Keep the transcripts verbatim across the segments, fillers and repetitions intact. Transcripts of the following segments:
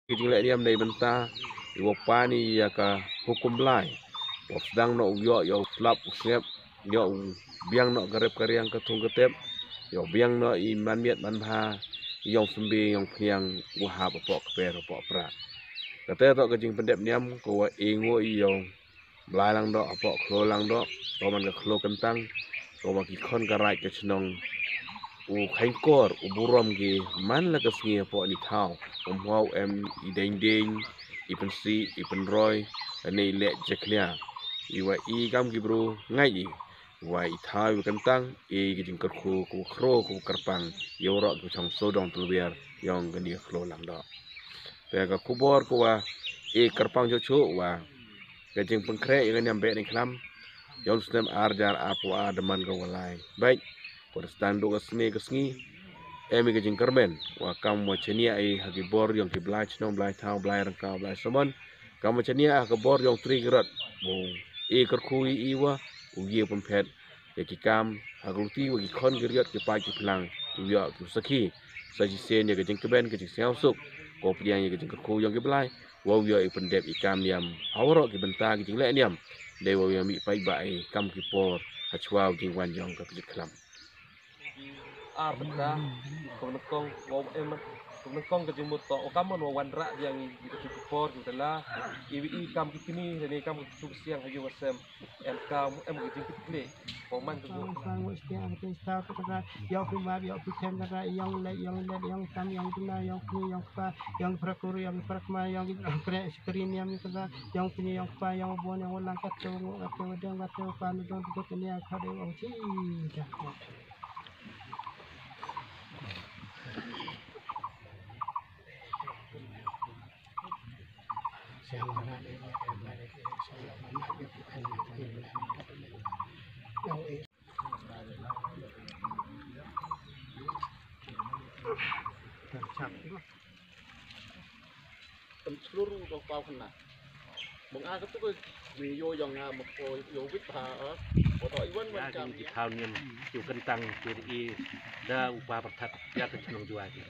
Ki jingleh niam nei bynta i wa pan i ya ka hukum Blai, wa sdang noh u yoh yow slap u sngep, yow biang noh ka rep ka riang ka thung ka tep, yow biang noh i man miat man bha, i yong symbi yong phiang, wa hap apoh ka per apoh pra. Kate toh ka jingpyndep niam ko wa i ngo i yong Blai Langdoh apoh Khloo Langdoh, ko man ka Khloo Kyntang, ko wa ki khon ka raij ka chnong u khaiñkor u burom ki man la ka sngi apoh ni thaw, um hau em i deng deng, i pynsi, i pynroi, ne i leh jakhlia, i wa i kam ki bru ngai i, wa i thaw i wa kyntang, i ki jingkyrkhu ku khro ku kyrpang, yow roh ku chong sodong tulwer yong ka ni ka Khloo Langdoh. Te ka khubor ko wa i kyrpang choh choh wa ka jingpynkhreh ya ka niam beh ni khlam, yong snem ar jar ar pua ar daman ka walai. Bai, ko da sdang du ka sngi ka sngi, em i ka jingkyrmen, wa kam wa chania i ha ki bor yong ki Blai chnong, Blai thaw, Blai rangkaw, Blai samon, kam wa chania ha ka bor yong tri ki rot, wa i kyrkhu i i wa u ye pynphet ya ki kam ha ka luti wa ki khon ki riot ki pai ki phlang, u yoh ki sakhi sa chisien ya ka jingkmen ka jingsngewsuk, ko pdiang ya ka jingkyrkhu yong ki Blai, wa u yoh i pyndep i kam niam ha waroh ki bynta ki jingleh niam, dei wa u yoh mih paidbah i kam ki por ha chwa u jingwan yong ka kjut khlam. Ar bynta, ko nyngkong, wa em, ko nyngkong ka jingmut toh, o kam man wa wanrah biang i, i ka jingkupor, jingdala, i, i kam ki kini, ne kam ki kjut siang ha yu wa sem, em kam, em ka jingkitli, ko man ka jingmut. Sang, sang, wa stia, ka jingstau, ka jingstau, yow ki map, yow ki them, ka jingstau, yong leh, yong leh, yong tam, yong duna, yong kni, yong kpa, yong phra kur, yong phra kma, yong phra skrini, yong ka jingstau, yong kni, yong kpa, yong bon, yong lang, ka tu, ka tu, deng, ka tu, pa, ni don, ka tu, ni, ka de, yong chi, ja. Pynslur u dong pau khynnah. Mong a ka tu ko, mi yo yong nga mo ko yo wit ha, eh. Ko to iwan wan kam ki thaw niam, ki kyntang, ki ri i, da u pa pyrthat ya ka chnong Jowai ki.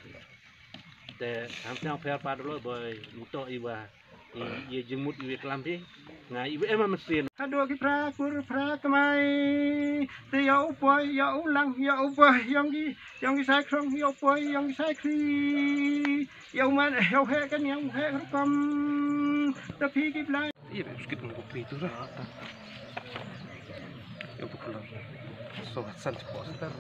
Te ham sñiaw pher pa dolo boi, nto i wa i, i jingmut i wi klam phi, nga i wi em a machine. Hado ki phra kur phra kmai, te yow poi, yow lang, yow poi, yong ki, yong ki sai khrong, yow poi, yong ki sai khri. Yow man, yow he kan, yow he rukom. Ta phi ki Blai. Ih, biskit ko phi tu ra. Yow tu kelar. So, san cepat sebentar.